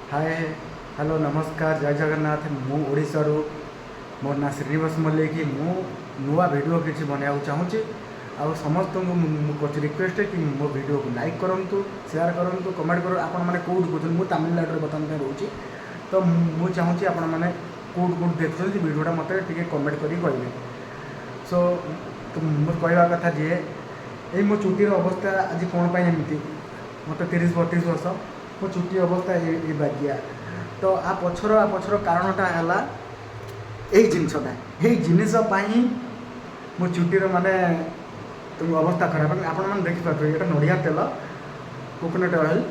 ହାଏ, hello, ନମସ୍କାର, ଜୟ ଜଗନ୍ନାଥ। ମୁଁ ଓଡ଼ିଶାରୁ, ମୋର ନାଁ ଶ୍ରୀନିବାସ ମଲ୍ଲିକ। ମୁଁ ନୂଆ ଭିଡ଼ିଓ କିଛି ବନେଇବାକୁ ଚାହୁଁଛି ଆଉ ସମସ୍ତଙ୍କୁ ମୁଁ କରୁଛି ରିକ୍ୱେଷ୍ଟ କି ମୋ ଭିଡ଼ିଓକୁ ଲାଇକ୍ କରନ୍ତୁ, ସେୟାର କରନ୍ତୁ, କମେଣ୍ଟ କରନ୍ତୁ। ଆପଣମାନେ କେଉଁଠୁ କହୁଛନ୍ତି? ମୁଁ ତାମିଲନାଡ଼ୁରେ ବର୍ତ୍ତମାନ ପାଇଁ ରହୁଛି। ତ ମୁଁ ଚାହୁଁଛି ଆପଣମାନେ କେଉଁଠୁ କେଉଁଠୁ ଦେଖୁଛନ୍ତି ଭିଡ଼ିଓଟା, ମୋତେ ଟିକେ କମେଣ୍ଟ କରିକି କହିବେ। ସୋ ମୋର କହିବା କଥା ଯିଏ ଏଇ ମୋ ଚୁଟିର ଅବସ୍ଥା ଆଜି କ'ଣ ପାଇଁ ଏମିତି? ମୋତେ 30-32 ବର୍ଷ, ମୋ ଚୁଟି ଅବସ୍ଥା ଏଇ ବାଗିଆ। ତ ଆ ପଛର କାରଣଟା ହେଲା ଏଇ ଜିନିଷଟା। ଏଇ ଜିନିଷ ପାଇଁ ମୋ ଚୁଟିର ମାନେ ତୁମ ଅବସ୍ଥା ଖରାପ। ଆପଣମାନେ ଦେଖିପାରୁଥିବେ, ଏଇଟା ନଡ଼ିଆ ତେଲ, କୋକୋନଟ୍ ଅଏଲ୍।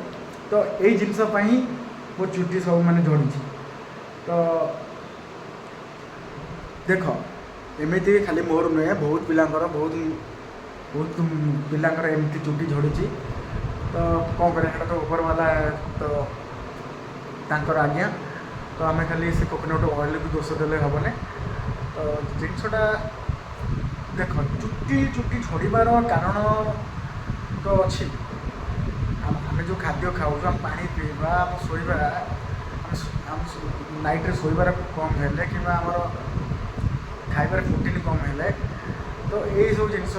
ତ ଏଇ ଜିନିଷ ପାଇଁ ମୋ ଚୁଟି ସବୁ ମାନେ ଝଡ଼ିଛି। ତ ଦେଖ, ଏମିତି ଖାଲି ମୋର ନୁହେଁ, ବହୁତ ପିଲାଙ୍କର, ବହୁତ ବହୁତ ପିଲାଙ୍କର ଏମିତି ଚୁଟି ଝଡ଼ିଛି। ତ କ'ଣ କରିବା, ସେଇଟା ତ ଉପରବାଲା, ତ ତାଙ୍କର ଆଜ୍ଞା। ତ ଆମେ ଖାଲି ସେ କୋକୋନଟ୍ ଅଏଲ୍କୁ ଦୋଷ ଦେଲେ ହେବନି। ତ ଜିନିଷଟା ଦେଖ, ଚୁଟି ଝଡ଼ିବାର କାରଣ ତ ଅଛି। ଆମେ ଯେଉଁ ଖାଦ୍ୟ ଖାଉଛୁ, ଆମ ପାଣି ପିଇବା, ଆମ ଶୋଇବା, ଆମ ନାଇଟ୍ରେ ଶୋଇବାର କମ୍ ହେଲେ କିମ୍ବା ଆମର ଖାଇବାରେ ପ୍ରୋଟିନ୍ କମ୍ ହେଲେ, ତ ଏଇସବୁ ଜିନିଷ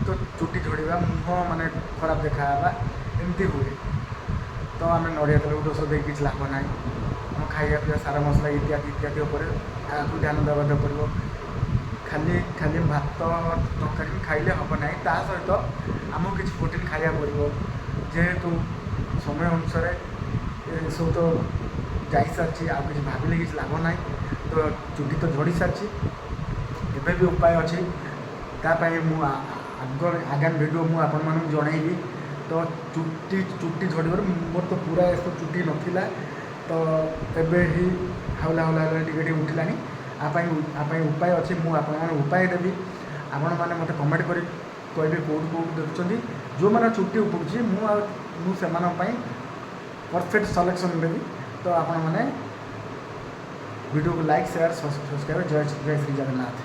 ତ ଚୁଟି ଝଡ଼ିବା, ମୁହଁ ମାନେ ଖରାପ ଦେଖାହେବା, ଏମିତି ହୁଏ। ତ ଆମେ ନଡ଼ିଆ ତେଲକୁ ଦୋଷ ଦେଇକି କିଛି ଲାଭ ନାହିଁ। ଆମ ଖାଇବା ପିଇବା, ସାର ମସଲା ଇତ୍ୟାଦି ଇତ୍ୟାଦି ଉପରେ ଆକୁ ଧ୍ୟାନ ଦେବାକୁ ପଡ଼ିବ। ଖାଲି ଖାଲି ଭାତ ତରକାରୀ ବି ଖାଇଲେ ହେବ ନାହିଁ, ତା ସହିତ ଆମକୁ କିଛି ପ୍ରୋଟିନ୍ ଖାଇବାକୁ ପଡ଼ିବ। ଯେହେତୁ ସମୟ ଅନୁସାରେ ଏସବୁ ତ ଯାଇସାରିଛି, ଆଉ କିଛି ଭାବିଲେ କିଛି ଲାଭ ନାହିଁ। ତ ଚୁଟି ତ ଝଡ଼ି ସାରିଛି, ଏବେ ବି ଉପାୟ ଅଛି। ତା ପାଇଁ ମୁଁ ଆଗ ଆଗାମୀ ଭିଡ଼ିଓ ମୁଁ ଆପଣମାନଙ୍କୁ ଜଣାଇବି। ତ ଚୁଟି ଝଡ଼ିବାରୁ ମୋର ତ ପୁରା ଏସବୁ ଚୁଟି ନଥିଲା, ତ ଏବେ ହିଁ ହାଉଲା ହାଉଲା ହାଉଲା ଟିକେ ଟିକେ ଉଠିଲାଣି। ଆ ପାଇଁ ଉପାୟ ଅଛି, ମୁଁ ଆପଣମାନଙ୍କୁ ଉପାୟ ଦେବି। ଆପଣମାନେ ମୋତେ କମେଣ୍ଟ କରି କହିବେ କେଉଁଠୁ କେଉଁଠୁ ଦେଖୁଛନ୍ତି। ଯେଉଁମାନେ ଚୁଟି ଉପୁଡ଼ୁଛି, ମୁଁ ସେମାନଙ୍କ ପାଇଁ ପରଫେକ୍ଟ ସଲ୍ୟୁସନ୍ ଦେବି। ତ ଆପଣମାନେ ଭିଡ଼ିଓକୁ ଲାଇକ୍, ସେୟାର, ସବସ୍କ୍ରାଇବ୍। ଜୟ ଜୟ ଶ୍ରୀ ଜଗନ୍ନାଥ।